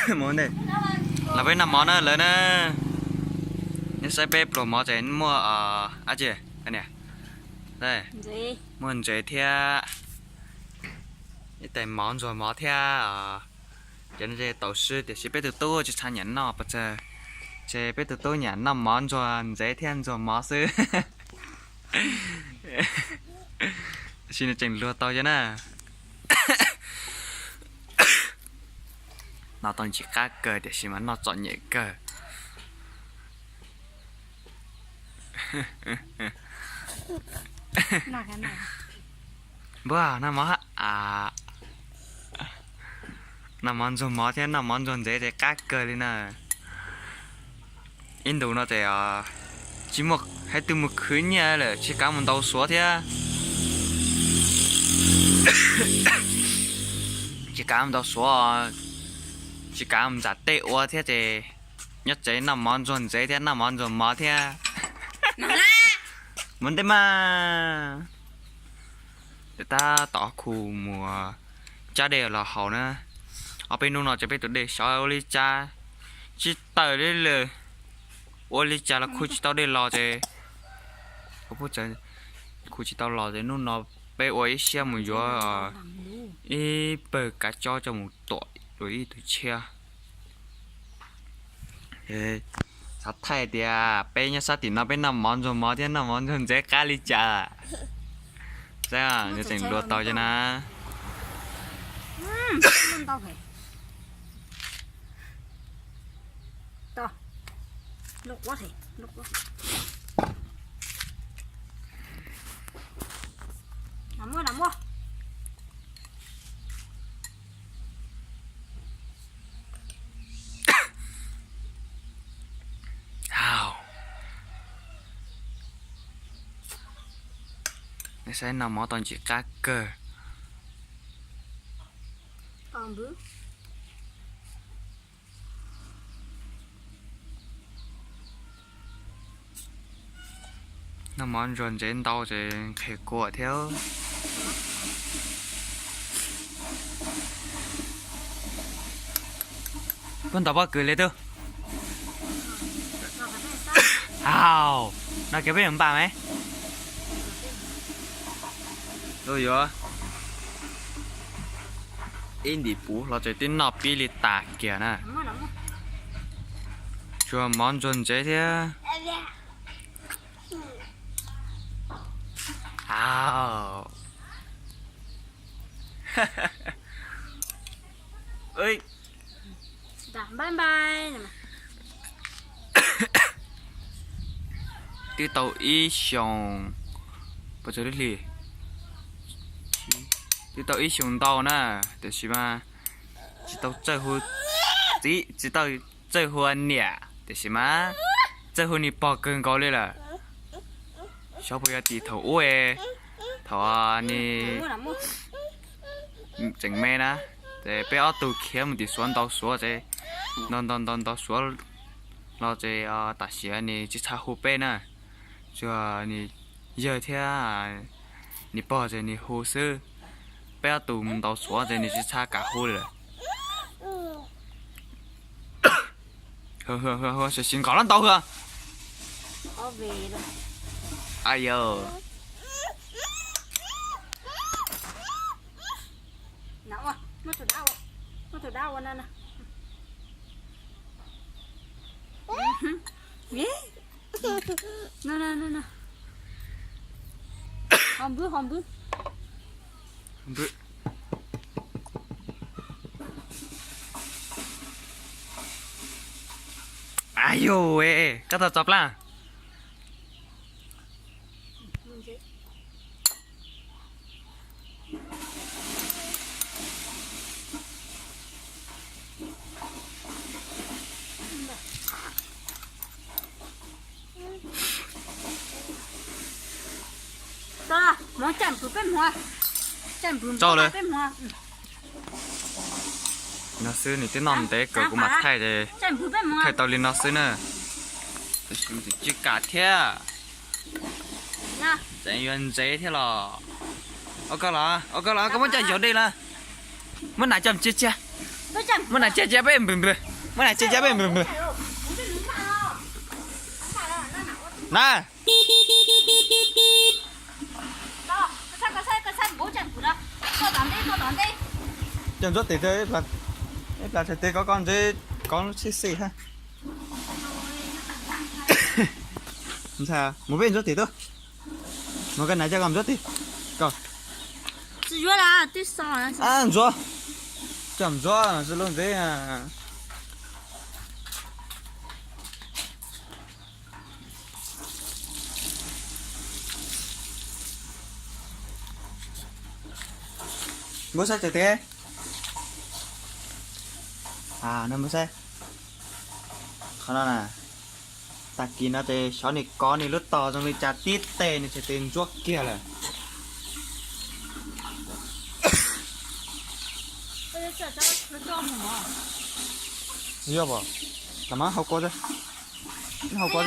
Mus ntej, los peb noj mov na lawv na. Nej saib peb pluas mov ces muaj, a, tsi, muaj ntsev thiab, ib tais mov ntxuag mov thiab. Cov no ces tau swb tiam sis peb tus tub tsis tshua nyiam noj pes tsawg, ces peb tus tub nyiam noj mov ntxuag ntsev thiab ntxuag mov xwb. Tab sis nws tseem luag tau thiab na. Noj tau ntsis qab kawg tiam sis mas noj txom nyem kawg. Npua, noj mov, noj mov ntxuag mov thiab noj mov ntxuag ntsev ces qab kawg li na. Ib ntus no ces tsis muaj haiv twg mus khwv nyiaj lawm, tsis kav mus ntaus Suav thiab. Tsis kav mus ntaus Suav, tsis kav mus nram tej ua thiab ces nyob tsev noj mov ntxuag ntsev thiab noj mov ntxuag mov thiab. Mus ntej mas. Tab tom khu mus cab dej los haus na. Ob peb hnub no ces peb tus dej xyov ua li cas tsis tawm li lawm. Ua li cas los khu tsis tau dej los ces, khu tsis tau los ces hnub no peb ua ib siab mus yuav ib pawg kav cob coj mus tuam ua ib tug tshiab. Xav thaij tias peb nyob sab tim no peb noj mov ntxuag mov thiab noj mov ntxuag ntsev qab li cas. Saib, nws tseem luag tau cov na. Nej saib noj mov tau ntsis qab kawg. Noj mov ntsuag ntsev ntau ces nqhis quas thiab. Puab ntaus pob kws li tub. Au, no kev peb yuav npaj me. Luag yuav ib ntim puv hlo ces twb noj pib li tas kiag na. Tsuas mov ntsuag ntsev thiab. Au. Twb tau ib xyoos, puas txog lub hlis, twb tau ib xyoos ntau na, tiam sis mas tsis tau txawj hu txiv, tsis tau txawj hu niam, tiam sis mas txawj hu niag pog kawg nkaus li lawm. Xyov puas yog tim thaum ub, thaum niag tseem me na, ces peb ob tug khiav mus tim Suav ntaus Suav ces, ntaus ntaus ntaus ntaus Suav los ces tam sim niag tsis txhaj hu peb na, tsuas niag yawg thiab niag pog ces niag hu xwb. Peb ob tug mus ntaus Suav ces niag tsis txhaj kam hu lawm. Sim sim nkaus los ntaus hwj. Ayo. Ho npwb, ho npwb. Ayo, koj tau tso plab. Tso lawm. No xwb, nws twb noj ntev kawg kuv mam thaij, thaij tau li no xwb na. Tsis kam thiab. Tseem yuav ntsev thiab los. Ua koj los, ua koj los, koj muab coj yos dej los. Muab nas coj cia cia. Muab nas cia cia peb nplws nplws. Muab nas cia cia peb nplws nplws. Na. Coj ntsuab tes, ib plas txhais tes kov koj ntse, kov xib xis hab. Mus peb ntsuab tes tub. Mus koj nas coj koj ntsuab tes. Ntsuab, coj ntsuab xwb lub ntxiv. Npawg saib txhais tes. Npawg saib. Qhov no na, tag kis no ces xyov nws kov nws lub tos zoo li cas tib teg nws txhais tes ntsuab kiag lawm. Yog, tam mab hau kua, hau kua.